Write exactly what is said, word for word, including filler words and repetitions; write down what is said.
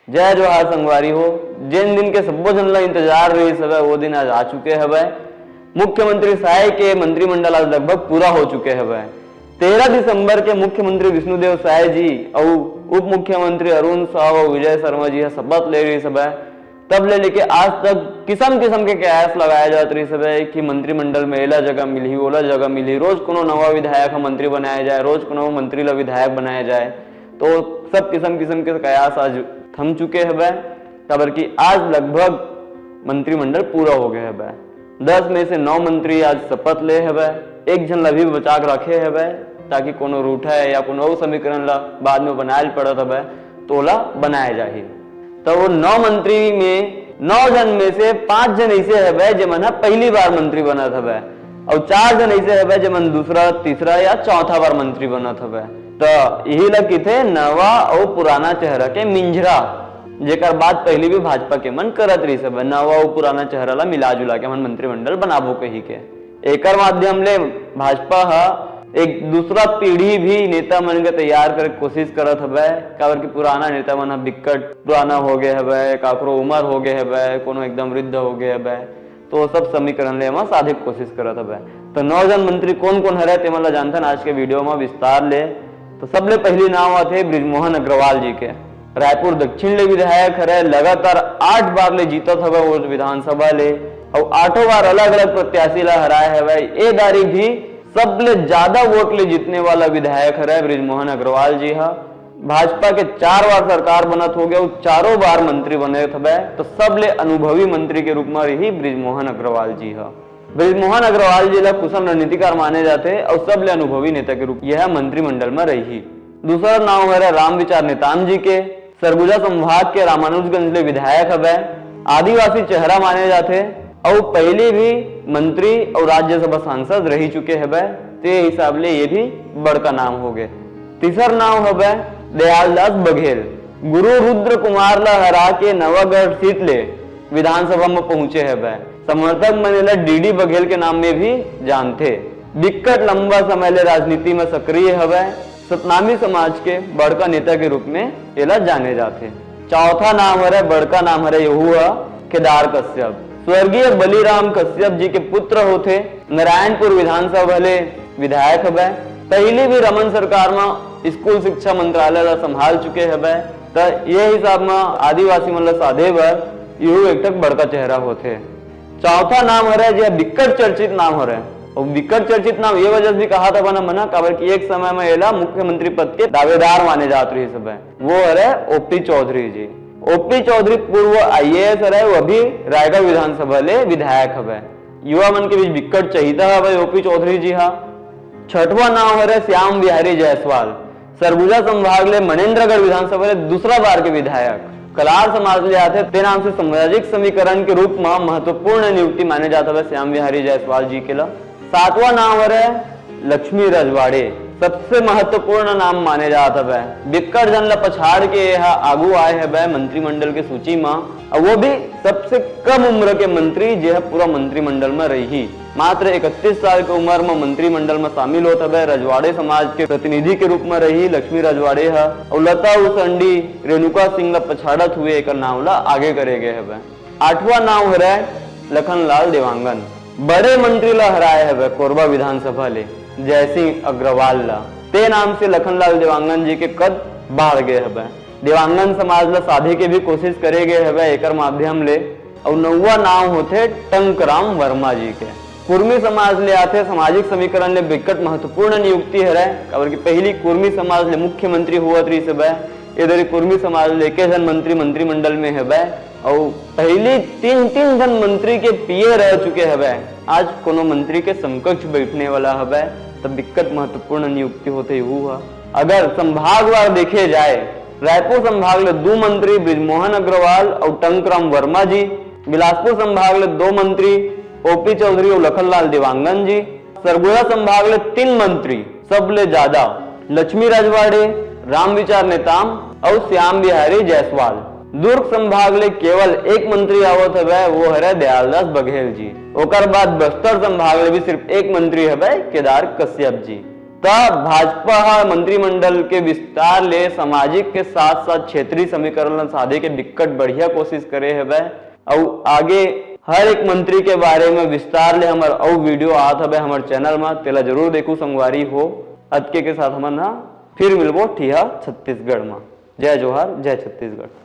जय जोहार संगवारी हो। जेन दिन के सब्बो झन ला इंतजार रहिस हवय, वो दिन आज आ चुके हवय। मुख्यमंत्री साय के मंत्रिमंडल आज लगभग पूरा हो चुके हवय। तेरह दिसंबर के मुख्यमंत्री विष्णुदेव साय जी अउ उप मुख्यमंत्री अरुण साव अउ विजय शर्मा जी ह शपथ ले रहिस हवय। तब ले लेके आज तक किसम किसम के कयास लगाए जात रहिस हवय कि मंत्रिमंडल में एला जगह मिलही, ओला जगह मिलही, रोज कोनो नवा विधायक ह मंत्री बनाए जाए, रोज कोनो मंत्री ला विधायक बनाए जाए। तो सब किसम किसम के कयास आज थम चुके हवय, काबर कि आज लगभग मंत्रिमंडल पूरा हो गए हवय। दस में से नौ मंत्री आज शपथ ले हवय, एक झन ला भी बचा के रखे हवय, ताकि कोनो रूठा है या कोनो अउ समीकरण ला बाद में बनाए ल पड़त हवय, तो ओला बनाए जाही। तो वो नौ मंत्री में नौ झन में से पांच झन ऐसे हवय, जेमन ह पहली बार मंत्री बनत हवय, अउ चार झन ऐसे हवय, जेमन दूसरा, तीसरा या चौथा बार मंत्री बनत हवय। तो यही ला किथे नवा अउ पुराना चेहरा के मिंझरा, जेकर बात पहली भी भाजपा के मन करत रहिस हवय, नवा अउ पुराना चेहरा ला मिला जुला के हमन मंत्रिमंडल बनाबो कही के। एकर माध्यम ले भाजपा ह एक दूसरा पीढ़ी भी नेता मन के तैयार करे के कोशिश करत हवय, काबर कि पुराना नेता मन ह बिक्कट पुराना हो गए हवय, काकरो उम्र हो गए हवय, कोनो एकदम वृद्ध हो गए हवय, तो वो सब समीकरण ले एमा साधे के कोशिश करत हवय। तो नौ जन मंत्री कोन कोन हरय, तेमन ला जानथन आज के वीडियो में विस्तार ले। तो सबले पहली नाम आथे बृजमोहन अग्रवाल जी के। रायपुर दक्षिण ले विधायक हरय, लगातार आठ बार ले जीतत हवय वो विधानसभा ले, अउ आठों बार अलग-अलग प्रत्याशी ला हराए हवय। ए दारी भी सबले ज्यादा वोट ले जीतने वाला विधायक हरय बृजमोहन अग्रवाल जी ह। भाजपा के चार बार सरकार बनत हो गया, अउ चारों बार मंत्री बने हवय, तो सबले अनुभवी मंत्री के रूप में रही बृजमोहन अग्रवाल जी ह। बृजमोहन अग्रवाल जी ला कुशल रणनीतिकार माने जाथे अउ सबले अनुभवी नेता के रूप यह मंत्रिमंडल में रही। दूसरा नाम हरय रामविचार नेताम जी के। सरगुजा संभाग के रामानुजगंज ले विधायक हवय, आदिवासी चेहरा माने जाथे अउ पहले भी मंत्री अउ राज्यसभा सांसद रही चुके हवय, ते हिसाब ले ये भी बड़का नाम हो गए। तीसर नाम हवय दयालदास बघेल, गुरु रुद्र कुमार ला हरा के नवागढ़ सीट ले विधानसभा में पहुंचे हवय। समर्थक मन एला डीडी बघेल के नाम में भी जानथे। बिक्कट लंबा समय ले राजनीति में सक्रिय हवय। सतनामी समाज के बड़का नेता के रूप में एला जाने जाथे। चौथा नाम हरय, बड़का नाम हरय, यहू ह केदार कश्यप। स्वर्गीय बलिराम कश्यप जी के पुत्र होथे। नारायणपुर विधानसभा ले विधायक हवय। पहली भी रमन सरकार म स्कूल शिक्षा मंत्रालय ला संभाल चुके हवय, त ये हिसाब म आदिवासी मन ला साधे बर यहू एक ठक बड़का चेहरा होथे। चौथा नाम हरय, जे बिक्कट चर्चित नाम हरय। अउ बिक्कट चर्चित नाम ये वजह से भी कहा था बना मना, काबर कि एक समय में एला मुख्यमंत्री पद के दावेदार माने जात रहिस हवय। वो हरय ओपी चौधरी जी। ओपी चौधरी पूर्व आईएएस हरय, वो अभी रायगढ़ विधानसभा ले विधायक हवय। युवा मन के बीच बिक्कट चहिता हवय ओपी चौधरी जी हा। छठवां नाम हरय श्याम बिहारी जायसवाल, सरगुजा संभाग ले मनेंद्रगढ़ विधानसभा ले दूसरा बार के विधायक, कलार समाज ले आथे, ते नाम से सामाजिक समीकरण के रूप म महत्वपूर्ण नियुक्ति माने जात हवय श्याम बिहारी जायसवाल जी के ला। सातवां नाम हरय लक्ष्मी रजवाड़े, सबसे महत्वपूर्ण नाम माने जात हवय। बिक्कट झन ला पछाड़ के एहा आगू आए हवय मंत्रिमंडल के सूची म, अउ वो भी सबसे कम उम्र के मंत्री, जे ह पूरा मंत्रिमंडल म रही। मात्र इकतीस साल के उम्र म मंत्रिमंडल म शामिल होत हवय। रजवाड़े समाज के प्रतिनिधि के रूप म रही लक्ष्मी रजवाड़े ह, अउ लता उसंडी, रेणुका सिंह ला पछाड़त हुए एकर नाव ला आगे करे गए हवय। आठवां नाव हरय लखनलाल देवांगन। बड़े मंत्री ला हराए हवय कोरबा विधानसभा ले जयसिंह अग्रवाल ला। ते नाम से लखनलाल देवांगन जी के कद बाढ़ गए हवय। देवांगन समाज ला साधे के भी कोशिश करे गए हवय एकर माध्यम ले। अउ नौवा नाव होथे टंकराम वर्मा जी के। कुर्मी समाज ले आथे, सामाजिक समीकरण ले बिकट महत्वपूर्ण नियुक्ति हरय, काबर कि पहिली कुर्मी समाज ले मुख्यमंत्री होवत रहिस हवय। ए दरी कुर्मी समाज ले एके झन मंत्री मंत्रिमंडल में हवय, अउ पहिली तीन, तीन झन मंत्री के पीए रह चुके हवय। आज कोनो मंत्री के समकक्ष बैठने वाला हवय, त बिकट महत्वपूर्ण नियुक्ति होथे यहू ह। अगर संभागवार देखे जाए, रायपुर संभाग ले दू मंत्री बृजमोहन अग्रवाल अउ टंकराम वर्मा जी, बिलासपुर संभाग ले दो मंत्री ओपी चौधरी अउ लखनलाल देवांगन जी, सरगुजा संभाग ले तीन मंत्री, सबले ज्यादा लक्ष्मी रजवाड़े, रामविचार नेताम अउ श्याम बिहारी जायसवाल। दुर्ग संभाग ले केवल एक मंत्री आवत हवय, वो हरय दयालदास बघेल जी। ओकर बाद बस्तर संभाग ले भी सिर्फ एक मंत्री हवय, केदार कश्यप जी। त भाजपा ह मंत्रिमंडल के विस्तार ले सामाजिक के साथ-साथ क्षेत्रीय समीकरण ल साधे के बिकट बढ़िया कोशिश करे हवय। अउ आगे हर एक मंत्री के बारे में विस्तार ले हमर अउ video आत हवय हमर channel म, तेला जरूर देखू संगवारी हो। अतके के साथ हमन ह फिर मिलबो ठिहा छत्तीसगढ़ म। जय जोहार, जय छत्तीसगढ़।